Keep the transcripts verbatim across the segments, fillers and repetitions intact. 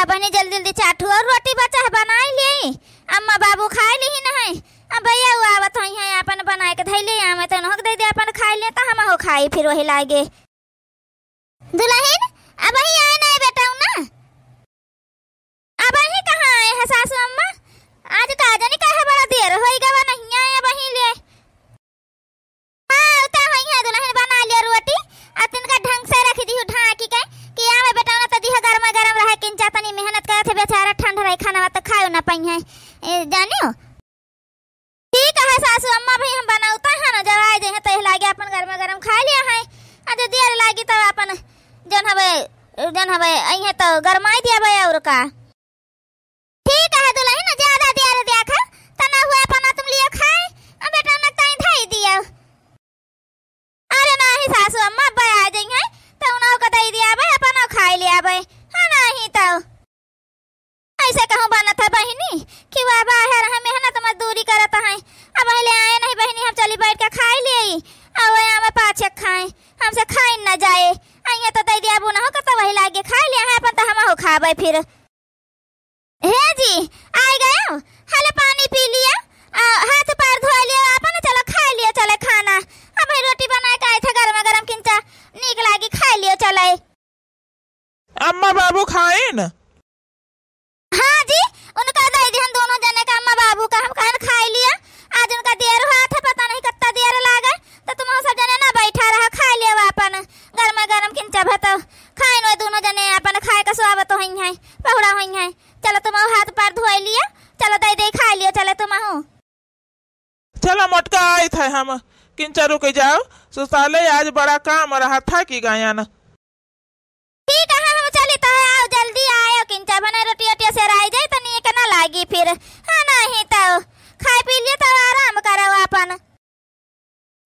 बहिनी, जल्दी जल्दी चार ठो और रोटी बचा है, बनाई ले। अम्मा बाबू खाए ली ही नहीं। अब भैया वो आवत होइहैं, अपन बनाए के धई ले, आवे तो उन्हों के दे दे, अपन खाए ले, तो हमहू खाई फिर वही लागे। दुलहिन, अबहीं आए नाहीं बेटौना? अबहीं कहाँ आए हैं सासू अम्मा? आज का जानी काहे बड़ा देर होई गवा, नहीं आए अबहीं ले। हाँ, का होइहैं दुलहिन, बना लियो रोटी, आ तिनका ढंग से रखि दिहु ढाँकि के, कि आवे बेटौना तो दिहो गरमा गरम रहे, किंचा तनी मेहनत करत है बेचारा, ठंड रहे खाना तो खायो ना पइहैं। ए, जानियो? ठीक है सासू अम्मा, अबहीं हम बनौता है ना, जब आए जइहैं तो लागे अपन गरमा गरम खाए लिया है। आ जो देर लागी तब अपन जौन हवे, जौन हवे, अइहैं तो गरमाई दिया बे और का। ठीक है दुलहिन, ज्यादा देर देखा, तना हुए अपन तुम लियो खाए, आ बेटौना ताई धई दियो। अरे नाहीं सासू अम्मा, अब्बे आ जइहैं, तो उन्हों का दे दिया बे, अपन खाए लिया बे। हाँ नाहीं तो। ऐसे कहूँ बनत है बहिनी कि वह बाहर हैं, मेहनत मजदूरी करत हैं। अब पहले आए नहीं बहिनी, हम चली बैठ के खाए लिए, अब वह आवे पाछे खाए, हमसे खाए न जाए। अइहैं तो दे दिया, अब उन्हों का तो वही लागे खाए लिया है, अपन तो हमहू खाबे फिर। हे जी, आइ गयो, हले पानी पी लिया, आ, हाथ पैर धो लिया, अपन चलो खाए लियो चले खाना। अब भाई रोटी बनाए के आए थे, गरमा गरम किंचा नीक लागी, खाए लियो चले। अम्मा बाबू खाइन? हाँ जी, उनका दे दिहन दोनों जने का, अम्मा बाबू का हम कहन खाए लिया। आज उनका देर हुआ था, पता नहीं कितना देर लागे, तो तुम सब जने ना बैठा रहा, खाए लियो अपन गरमा गरम किंचा भात खाइन, वो दोनों जने अपन खाए का स्वागत होइहैं, पहुड़ा होइहैं। चलो तुम हाथ पैर धोए लियो, चलो दे दे खाए लियो, चलो तुम। चलो मोटका, आइत है हम। किंचा रुक जाओ, सुसाले आज बड़ा काम रहा था कि गायन। ठीक है, हम चली तो है, आओ जल्दी आयो, किंचा बने रोटी ओटिया से राई जाए तो नीक ना लागी फिर। हाँ, नहीं तो खाए पी लिए तो आराम करो अपन।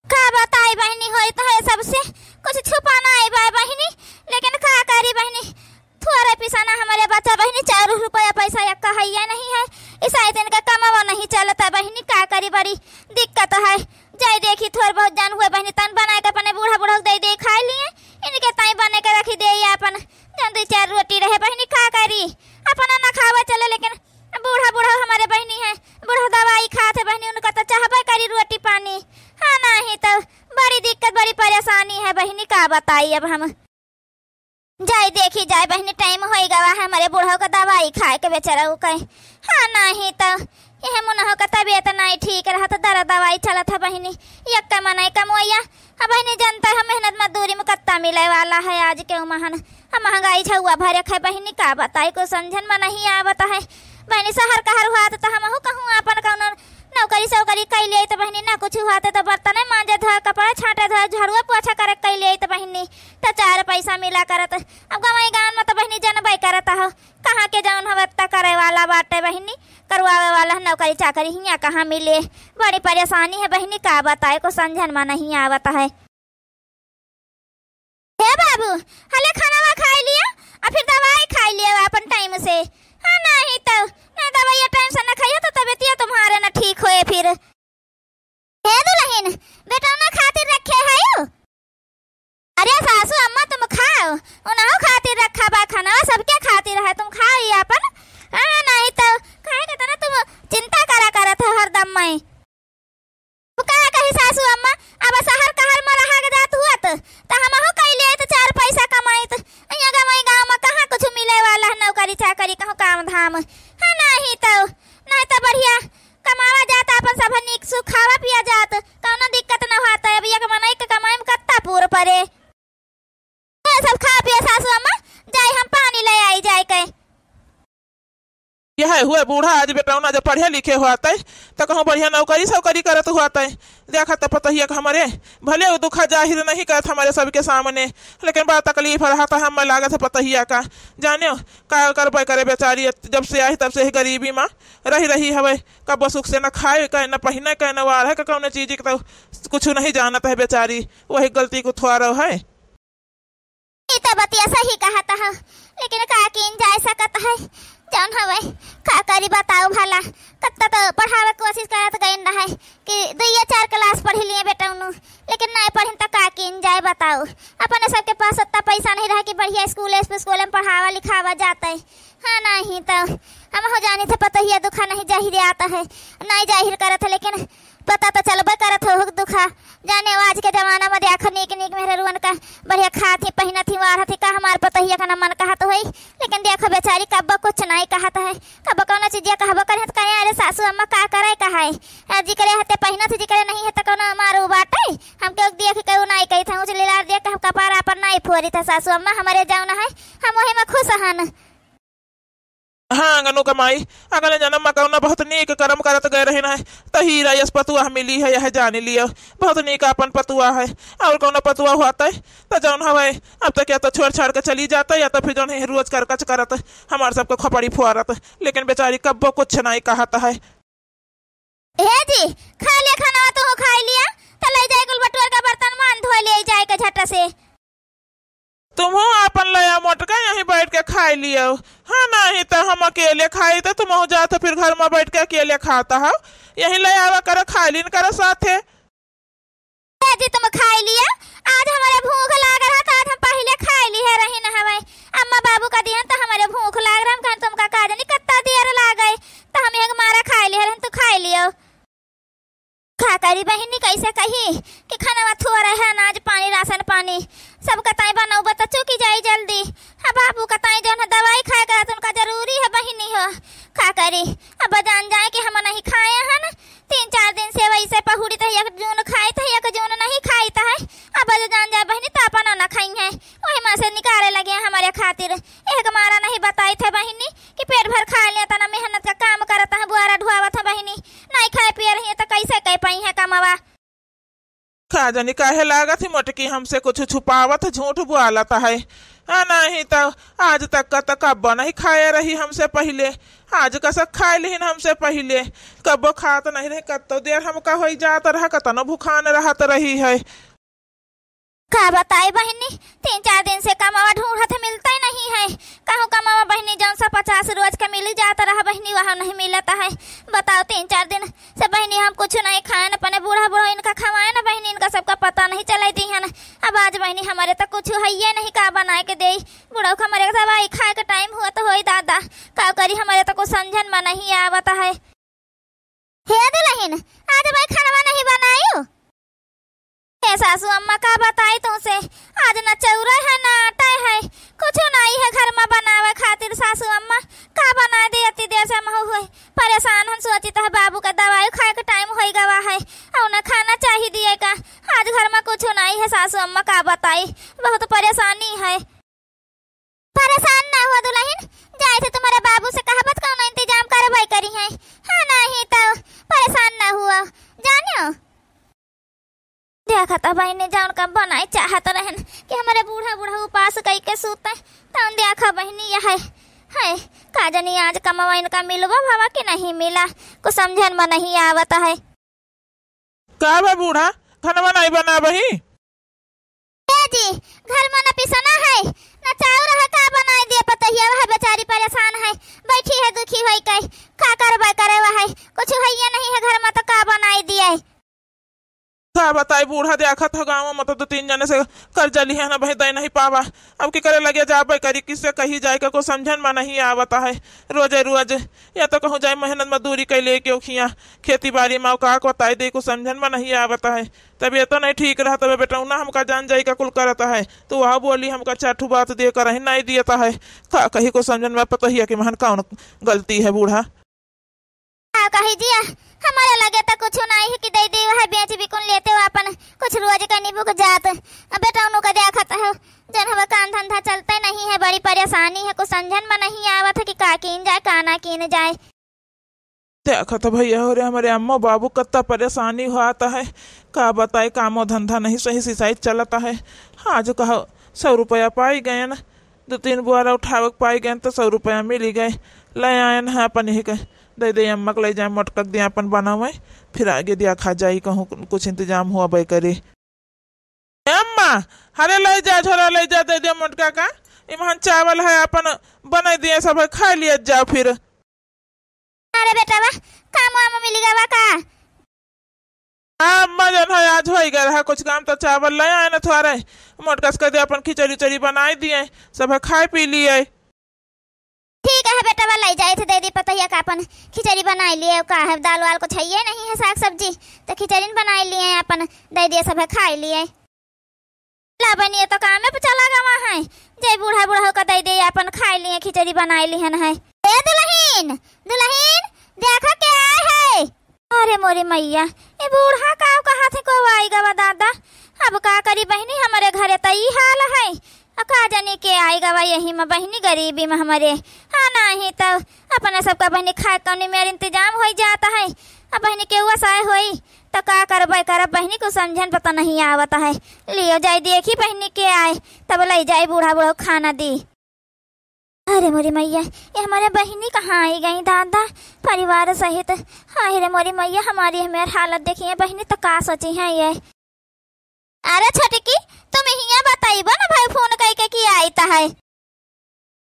का बताई बहिनी, होई तो है सबसे, कुछ छुपा ना आई बा बहिनी, लेकिन का करी बहिनी, थोरे पिसाना हमरे बच्चा बहिनी, चार रुपया पैसा यक्का हइया नहीं है। इसाई दिन का कमावा नहीं चलता बहिनी, का करी, बड़ी दिक्कत है। जाई देखी थोर बहुत जौन हुए बहिनी, तन बनाए के अपने बूढ़ा बूढ़ा दे दे खाए लिए, इनके ताई बने के रखी दे अपन, जौन दुई चार रोटी रहे बहिनी, का करी, अपना ना खावा चले, लेकिन बूढ़ा बूढ़ा हमरे बहिनी है, बूढ़ा दवाई खात है बहिनी, उनका तो चाहबे करी रोटी पानी। हाँ, नहीं तो बड़ी दिक्कत, बड़ी परेशानी है बहिनी, का बताई अब हम। जाई देखी जाए बहिनी, टाइम होई गवा है हमरे बूढ़ो का दवाई खाए के बेचारा उ कहे। हाँ, नहीं तो यह मुनहो का तबीयत नहीं ठीक रहा तो दरा दवाई चलत है बहिनी। यक्का मनई कमवैया, अब बहिनी जनता है मेहनत मजदूरी में कत्ता मिले वाला है आज के उमहन। अब महंगाई झउआ भरे है बहिनी, का बताई, कुछ समझन में नहीं आवत है। बहिनी शहर कहर हुआ तो हमहू कहूँ अपन कौनो नौकरी सौकरी कइ लेइत बहिनी, ना कुछ हुआ तो बर्तने मांजे धोए, कपड़े छांटे धोए, झाड़ुए पोछा करे कइ लेइत बहिनी, तो चार पैसा मिला करत। अब गंवई गाँव में तो बहिनी जनबे करत हो, कहाँ के जौन हवे त करे वाला बाटे बहिनी, करवावे वाला नौकरी चाकरी हियाँ कहाँ मिले। बड़ी परेशानी है बहिनी, का बताए, कुछ समझन में नहीं आवत है। हे बाबू, हले खानावा खाई लियो, आ फिर दवाई खाई लियो अपन टाइम से। हाँ, नहीं तो, नहीं दवाई टाइम से न खाइयो तो तबियतिया तुम्हारे न ठीक होए फिर। हे दुलहिन, बेटौना खातिर रखे हयो? अरे सासू अम्मा तुम खाओ, उन्हों खातिर रखा बा खानावा, सबके खातिर है, तुम खाओ ही अपन। हाँ, नहीं तो, काहे के तना तुम चिंता करा करत हो हरदम मैं। का कही सासू अम्मा, अब शहर कहर में रहा के जात हुअत, त हमहू कइ लेइत, चार पैसा कमाइत। यहाँ गंवई गाँव में कहाँ कुछ मिले वाला है, नौकरी चाकरी, कहूँ काम धाम। हाँ, नहीं तो, नहीं तो बढ़िया कमावा जात, अपन सब नीक सुख खावा पिया जात, कौनो दिक्कत न होत। अब एक मनई के कमाई में कत्ता पूर परे। ए, सब खा पिया सासू अम्मा, जाई हम पानी ले आई जाए के। यह हुए बूढ़ा, आज बेटौना जब पढ़े लिखे होतै, त कहूँ बढ़िया नौकरी सौकरी करत होतै। देखा त पतोहिया का हमरे, भले वो दुखा जाहिर नहीं करत हमरे सबके सामने, लेकिन बड़ा तकलीफ रहत है, हमें लागत है पतोहिया का। जानियो, का करबे करे बेचारी, जब से आई तब से ही गरीबी में रही रही हवे। कबो सुख से न खाए के, न पहिने के, न वार है के, कौनो चीज के तो कुछ नहीं जानत है बेचारी, वही गलती को थोड़ा है। ई त बतिया सही कहत ह, लेकिन का कीन जाए सकत है, जौन हवे, का करी बताओ भला। कत्ता तो पढ़ावे के कोशिश करत गइन रहे कि दुइये चार क्लास पढ़ लिए बेटौनू, लेकिन नहीं पढ़िन त का कीन जाए बताओ। अपने सबके पास उतना पैसा नहीं रहे कि बढ़िया स्कूल, स्कूल में पढ़ावा लिखावा जाते। हाँ, नाहीं तउ हमहू जानी थे पतोहिया दुखा नहीं जाहिर आता है, नहीं जाहिर करत है, लेकिन पता तो चलबे करत हो दुखा। जाने आज के जमाना में देखो, नीक नीक मेहररुअन का बढ़िया खात ही, पहिनत ही, वारत ही, का हमार पतोहिया का न मन कहत होई। लेकिन देखो बेचारी कब्बो कुछ नहीं कहत है, कब्बो कौनो चीजिया कहबो करे तो कहे, "अरे सासू अम्मा का करे कहा है, जिकरे हते पहिनत ही, जिकरे नहीं है तो कौनो हमार उ बाटे।" हम केहू देख के उ नहीं कही था, ऊँच लिलार देख के हम कपार आपन नहीं फोरी था। सासू अम्मा हमारे जौन है, हम वही में खुश हन। हाँ, अंगनू का माई, अगले जन्म में कौनो बहुत नीक कर्म करत गए रहिन है, त हीरा यस पतुआ मिली है, यह जान लियो। बहुत नीक आपन पतुआ है, और कौनो पतुआ होत है, त जौन हवे, अब तक या तो छोड़ छाड़ के चली जात, या तो फिर जौन है, रोज करकच करत, हमार सबके खोपड़ी फोरत, लेकिन बेचारी कब्बो कुछ नहीं कहत है। हे जी, खा लिया खाना, तू खाई लिया, त ले जाए कुल बटुअर का बर्तन मान धोए ले जाए के झट से। तुमहू आपन लया मोटका यहीं बैठ के खाई लियो। हाँ, नहीं तो हम अकेले खाई तो तुमहू जात फिर घर में बैठ के अकेले खात हो। यहीं ले आवा करो, खाई लीन करो साथे। ए जी, तुम खाई लियो। आज हमारे भूख लाग रहा तो आज हम पहले खाई ली है रही न हवे। अम्मा बाबू का दिहन तो हमारे भूख लाग रहा, हम कहन तुमका का जानी कितना देर लागे, तो हम एक मारा खाई ली है, तू खाई लियो। का करी बहिनी, कैसे कही कि खाना थोड़ा है, अनाज पानी, राशन पानी सब कताई बनाऊ, बता चुकी जाई जल्दी। हाँ, बाबू कताई जौन है दवाई खाए का तो उनका जरूरी है बहिनी हो। का करी, अब जान जाए कि हम नहीं खाए हैं ना, तीन चार दिन से वैसे पहुड़ी तो एक जून खाई तो एक जून नहीं खाई तो है। अब जान जाए बहिनी तो अपना ना खाई है, वही माँ से निकाले लगे हैं हमारे खातिर। एक मारा नहीं बताई थे बहिनी कि पेट भर खा लिया, तना मेहनत का काम करत है, बुआरा ढुआवत है बहिनी, नहीं खाए पिए रही तो कैसे कह पाई है कमावा। का जानी काहे लागत ही मोटकी हमसे कुछ छुपावत, झूठ बोलत है। आ, नहीं तो आज तक का तो कब्बो नहीं खाए रही हमसे पहिले, आज का सब खाए लिहिन हमसे पहिले। कब्बो खात नहीं रही, कत्तो देर हमका होई जात रहा, कतनो भुखान रहत रही है। का बताई बहिनी, तीन चार दिन से कमावा ढूंढत मिलता ही नहीं है। कहूँ कमावा बहिनी, जौन सा पचास रोज का मिल जात रहा बहिनी, वह नहीं मिलत है। बताओ, तीन चार दिन से बहिनी हम कुछ नहीं खाएन, अपने बूढ़ा बूढ़ा इनका खवाएन बहिनी, इनका सबका पता नहीं चले दिहन। अब आज बहिनी हमारे तो कुछ हइये नहीं, का बनाए के देई। बूढ़ा का हमारे दवाई खाए के टाइम हुआ तो होई दादा, का करी, हमारे तो कुछ समझन में नहीं आवत है। हे दुलहिन, आज भाई खानवा नहीं बनायू? हे सासू अम्मा, का बताई तुमसे, आज न चौरा है न आटा है, कुछ नहीं है घर में बनावे खातिर। सासू अम्मा, का बनाए दे, इतनी देर से हम हुए परेशान, हम सोचित है बाबू का दवाई खाए के टाइम होई गवा है, और न खाना चाहिए दिए का। आज घर में कुछ नहीं है सासू अम्मा, का बताई, बहुत परेशानी है। परेशान ना हुआ दुलहिन, जाए थे तुम्हारे बाबू से कहबत कौनो इंतजाम करवाई करी है। हाँ, नहीं तो परेशान ना हुआ, जानियो। देखा तो बहिनी, जौन का बनाए चाहत रहन कि हमारे बूढ़ा बूढ़ा उपास कई के सूते, तौन देखा बहिनी यह है, है, का जानी आज कमावा इनका मिलवा भवा कि नहीं मिला, कुछ समझन में नहीं आवत है। का बा बूढ़ा, खानवा नहीं बनाबही? ए जी, घर में न पिसना है, न चाउर है, का बनाए दिए पतोहिया, वह बेचारी परेशान है, बैठी है दुखी होई के, का करबे करे वह है, कुछ हइये नहीं है घर में तो का बनाए दिए। का बताई बूढ़ा, देखत हो गाँव में तो दो तीन जने से कर्जा लिहे न भाई, दे नहीं पावा, अब की करे लगे जाबे करी, किससे कही जाए के, कुछ समझन में नहीं आवत है। रोजे रोज या तो कहूँ जाए मेहनत मजदूरी कैले के ओखिया खेती बाड़ी में का बताई दे, कुछ समझन में नहीं आवत है। तबियतो नहीं ठीक रहा, तबे बेटौना हमका जान जाई का कुल करत है। तो वह बोली हमका चार ठो बात दे कर ही नहीं दियत है। का कही को समझन में पतोहिया के महन कौन गलती है बूढ़ा? का कही जिया, हमारे लगे तो कुछ नहीं है कि दे दे, वह बेच बिकुन लेते हो अपन कुछ रोज का निबुक जात। अब बेटौनों का देखत हो, जन हमें काम धंधा चलते नहीं है, बड़ी परेशानी है, कुछ समझन में नहीं आवत है कि का कीन जाए, का ना कीन जाए। देखत भैया हो रे, हमरे अम्मा बाबू कत्ता परेशानी होत है, का बताई, कामो धंधा नहीं सही सिसाई चलत है। आज कहो सौ रुपया पाई गए न, दो तीन बुआरा उठावे के पाई गए न तो सौ रुपया मिली गए, ले आए न है अपन ही के, दे दे अम्मा के, ले जाए मोटका के दिया अपन बनावे, फिर आगे दिया खा जाई, कहूँ कुछ इंतजाम हुआ बे करे। ए अम्मा, हरे ले जा, झोरा ले जा, दे दे मोटका का। इमहन चावल है, अपन बनाई दिए, सब है, खा लिया जाओ फिर। अरे बेटवा, काम वाम मिल गवा का? हाँ अम्मा, जन है, आज होई गए रहा कुछ काम, तो चावल ले आए न थोड़े, मोटका से कह दे, अपन खिचड़ी उचड़ी बनाई दिए, सब है, खाए पी लिए। ठीक है, जाइत दइ दी पतोहिया का आपन खिचड़ी बनाइ लिए, का है, दाल वाल कुछ हइये नहीं है, साग सब्जी, तो खिचड़ी न बनाइ लिए, आपन दइ दिए, सब है खाइ लिए। ला बहिनी, ये तो कामे पे चला गवा है, जे बूढ़ा बूढ़ा का दइ दे, आपन खाइ लिए, खिचड़ी बनाइ लिहन है। ए दुलहिन, दुलहिन, देखो के आए है। अरे मोरी मइया, ए बूढ़ा का कहा थे को आइ गवा दादा। अब का करी बहिनी, हमरे घरे त ई हाल है। अ का जानी के आइ गवा यही में बहिनी, गरीबी में हमरे। हाँ, नाही त अपने सबका बहिनी खाए कौनी मेर इंतजाम होइ जात है। अब बहिनी के वसाए होई त का करबे करब बहिनी, कुछ समझन पता नहीं आवत है। लियो जाइ देखी बहिनी के आए, तब लइ जाइ बूढ़ा बूढ़ा खाना दी। अरे मोरी मइया, ये हमरे बहिनी कहाँ आइ गई दादा, परिवार सहित। हाय रे मोरी मइया, हमरे हमेर हालत देखिए बहिनी, त का सोची है ये। अरे छोटकी, तुम हियाँ बताइबो ना भाई, फोन कइके कि आइत है।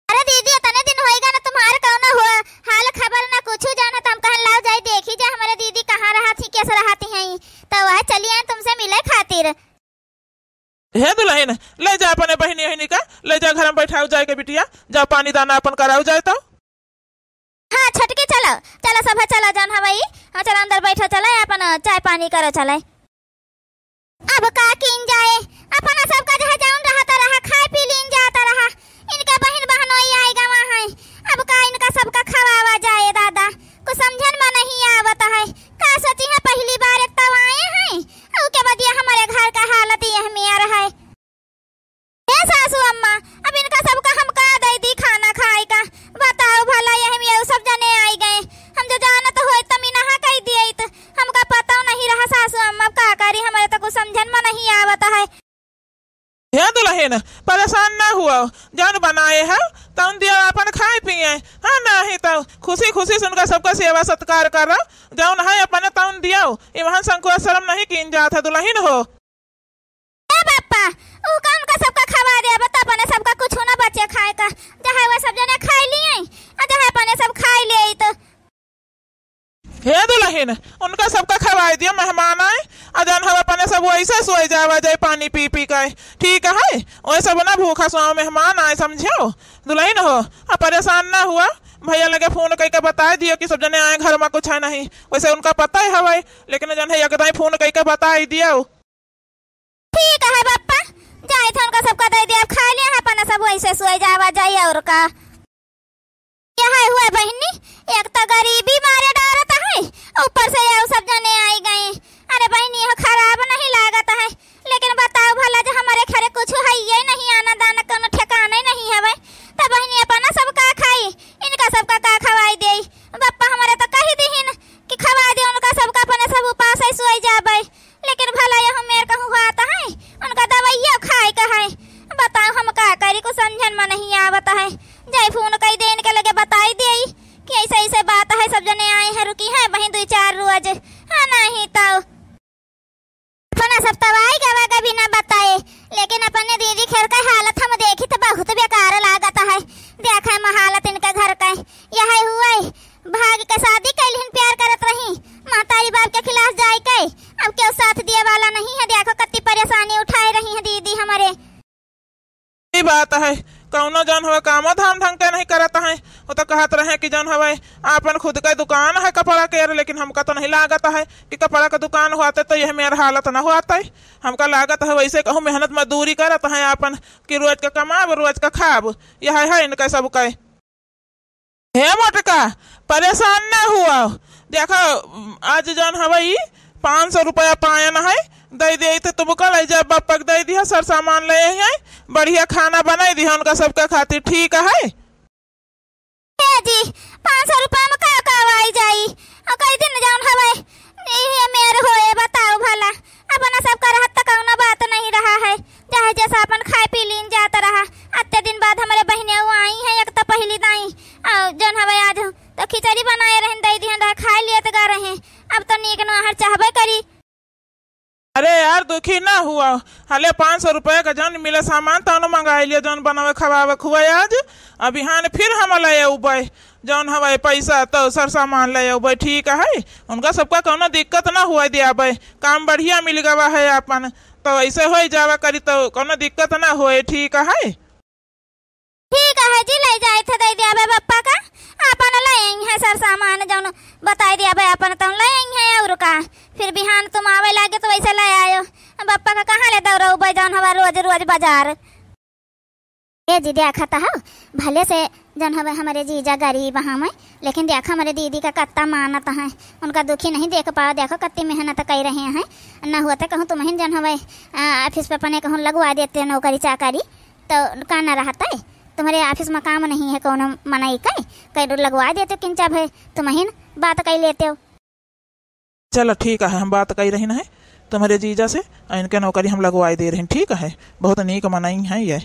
अरे दीदी, इतने दिन होइगा ना, तुम्हारे कौनो हुआ हाल खबर ना कुछ जाना, त हम कहन लाओ जाइ देखी जा हमरे दीदी कहाँ रहत ही, कैसे रहत ही, त वह चली आए तुमसे मिले खातिर। हे दुलहिन, लइ जा अपने बहिनी ओहिनी का, लइ जा घर में बइठाउ जाइ के बिटिया, जाउ पानी दाना आपन कराउ जाइ तउ। हाँ छोटकी, चलो, चलो सब है, चलो जौन हवइ, हाँ चलो अंदर बइठो, चलो आपन चाय पानी करो, चलो। अब का कीन जाए, अपना सबका जहाँ जौन रहत रहा, खाए पी लीन जात रहा, इनके बहिन बहनोई आइ गवा है, अब का इनका सबका खवावा जाए दादा, कुछ समझन में नहीं आवत है। का सोची है, पहली बार एक तउ आए हैं, अउ के बदिया हमरे घर का हालत यह मेर है। ए सासू अम्मा, अब इनका सबका हम का दइ दी खाना खाए का? बताओ भला, यह में सब जने आइ गए, हम जो जानत होइत त मिनहा कइ दियइत, हमका पता नहीं रहा सासू अम्मा, अब का करी, हमरे त कुछ समझन में नहीं आवत है। हे दुलहिन, परेशान ना हुआ, जौन बनाए है तौन दिया, आपन खाए पिए। हाँ, नाही तउ खुशी खुशी से उनका सबका सेवा सत्कार करो, जौन है अपने तौन दियो। इमहन संकोच शरम नहीं कीन जात है दुलहिन हो। ए बप्पा, ऊ का उनका सबका खवाइ देबा, त अपने सबका कुछ ना बचे खाए का, जहाँ वह सब जने खाइ लिए, अ जहाँ अपने सब खाइ लिए तो। हे दुलहिन, उनका सबका खवाइ दियो, मेहमान आए, अ जौन हम अपने सब वइसे सोइ जावा जाइ पानी पी पी के, ठीक है? वइसे सब ना भूखा सोवा, मेहमान आए, समझो दुलहिन हो। अ परेशान ना हुआ, भइया लगे फोन कइके बताइ दियो कि सब जने आए, घर में कुछ है नहीं। वइसे उनका पता ही हवइ, लेकिन जौन है एक दाई फोन कइके बताइ दियो। ठीक है बप्पा, जाइत है उनका सबका दइ दिया, अब खाइ लिया है अपना सब, वइसे सोइ जावा जाइ अउर का। यह हुआ बहिनी, एक त गरीबी मारे डरत है, ऊपर से यह सब जने आइ गए। अरे बहिनी, यह खराब नहीं लागत है, लेकिन बताओ भला, जो हमरे घरे कुछ हइये नहीं, आना दाना कौनो ठिकाना ही नहीं हवे, त बहिनी अपना सब का खाई, इनका सबका का खवाइ देई? बप्पा हमरे त कहि दिहिन कि खवाइ दे उनका सबका, अपने सब उपास ही सोइ जाबे। लेकिन भला यह मेर कहूँ हुआ त है, उनका दवइया खाए का है। बताओ हम का करी, कुछ समझन में नहीं आवत है। जाइ फोन कइ दे इनके लगे बताइ देई कि अइसे अइसे बात है, सब जने आए हैं, रुकी हैं बहिन दुइ चार रोज। हाँ, नहीं तउ अपना सब तवाई गवा के बिना बताए, लेकिन अपने दीदी घर का हालत हम देखी त बहुत बेकार लागत है। देखा हम हालत इनके घर का, यह हुआ है। भाग के शादी कइ लिहिन, प्यार करत रही, महतारी बाप के खिलाफ जाइ के, अब केहू साथ दिए वाला नहीं है। देखो कत्ती परेशानी उठाए रही है दीदी हमरे। ई बात है, कौनो जौन हवे कामो धाम ढंग के नहीं करत है। वो तो कहत रहे कि जौन हवे आपन खुद के दुकान है कपड़ा के, लेकिन हमका तो नहीं लागत है कि कपड़ा के दुकान होते तो यह मेर हालत न होते। हमका लागत है वइसे कहूँ मेहनत मजदूरी करत है आपन, कि रोज के कमाब, रोज के खाब, यह है इनका सबके। हे मोटका, परेशान ना हुआ। देखो, आज जौन हवइ, पाँच सौ रुपया पायन है, दइ देइत तुमका, लइ जा बप्पा के दइ दिहा, सर सामान लइ आई है, बढ़िया खाना बनाइ दिहा उनका सबका खातिर, ठीक है? हे जी, पाँच सौ रुपया में का का आइ जाई? अ कई दिन जौन हवइ, इहे मेर होए, बताओ भला। अपना सबका रहत त कौनो बात नहीं रहा है, चाहे जैसा अपन खाए पी लीन जात रहा। अत्ते दिन बाद हमरे बहिनिया वो आई हैं, एक त पहिली दाई, अ, जौन हवे आज त खिचड़ी बनाए रहन, दइ दिहन रहे, खाए लिए त गा रहे। अब त नीक नोहर चाहबे करी। अरे यार, दुखी ना हुआ, हले पाँच सौ रुपया का जौन मिले सामान तौन मंगाइ लिया, जौन बनावे खवावे खुआए आज। अब बिहान फिर हम लइ अउबे। जौन हवइ पैसा त सर सामान लइ अउबइ, ठीक है, उनका सबका कौनो दिक्कत ना हुआ दियाबइ, काम बढ़िया मिल गवा है आपन, त अइसे होइ जावा करी त कौनो दिक्कत ना होए, ठीक है। ठीक है जी, लइ जाइत है दइ दियाबइ बप्पा का, आपन सर सामान जौन बताई दिया बे अपन तौन ले आई है और का। फिर बिहान तुम आवे लागे तो वैसे ले आयो। बप्पा का कहाँ ले दौड़ऊ बे जौन हवा रोज रोज बाजार। ए जी, देखत हौ, भले से जौन हवे हमरे जीजा गरीब हमें, लेकिन देखो हमरे दीदी का कत्ता मानत हैं, उनका दुखी नहीं देख पाओ। देखो कत्ती मेहनत कइ रहे हैं, न हुआ तो कहूँ तुमहिन जौन हवे, आ, office पे अपने कहूँ लगवा देते नौकरी चाकरी, तो का न रहत है? तुम्हरे office में काम नहीं है कौनो मनई के, कहीं लगवा देते किंचा भे, तुमहिन बात कइ लेते हो। चलो ठीक है, हम बात कइ रहिन है तुम्हरे जीजा से, इनके नौकरी हम लगवाई दे रहिन, ठीक है? बहुत नीक मनई हैं ये।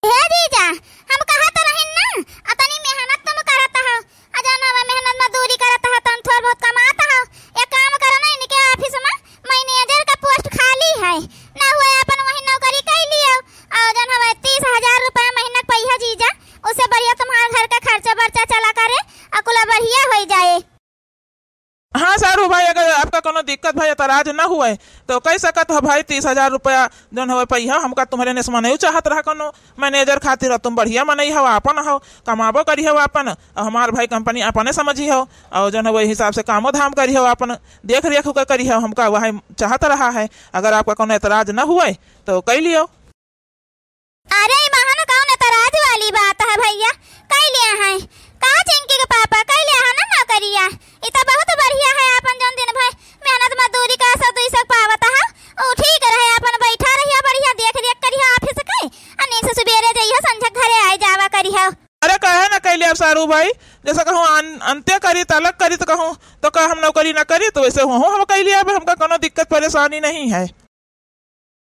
हे जीजा, हम कहत रहिन ना, अतनी मेहनत तुम करत हो, आ जौन हवे मेहनत मजदूरी करत हो, तौन थोड़ बहुत कमात हो। एक काम करो ना, इनके office में manager का post खाली है, ना हुआ अपन वही नौकरी कइ लियो। और जौन हवे तीस हजार रुपया महीना के पइहा जीजा, उससे बढ़िया तुम्हारे घर का खर्चा बर्चा चला करे, और कुला बढ़िया होइ जाए। हाँ सारू भाई, अगर आपका कौनो दिक्कत भाई, एतराज न हुए, तो कहि सकत हो भाई, तीस हजार रुपया जौन हवे पइहा, हमका तुम्हरे नेस मनई चाहत रहा कौनो manager खातिर। अब तुम बढ़िया मनई हो, आपन हो, कमाबो करी हो आपन, और हमार भाई company अपने समझी हो, और जौन हवे हिसाब से कामो धाम करी हो, आपन देख रेख के करी हो, हमका वही चाहत रहा है। अगर आपका कौनो एतराज न हुए, तो कइ लियो। अरे, ई महन कौन एतराज वाली बात है भइया, कइ लिया है। का चिंकी के पापा, कइ लिया है ना नौकरिया। ई तो बहुत बढ़िया है, आपन जौन दिन भर मेहनत मजदूरी का सौ दुई सौ पावत है, ऊ ठीक रहे, आपन बैठा रहिया, बढ़िया देख रेख करिया office के, आ नींद से सुबेरे जइया, संझा घरे आए जावा करिया। अरे काहे ना कइ लिया अब सारू भाई, जैसे कहूँ अन-, अंत्य करी, तलक करी तो कहूँ, तो का हम नौकरी ना करी, तो वैसे हो हम कइ लिया, अब हमका कौनो दिक्कत परेशानी नहीं है।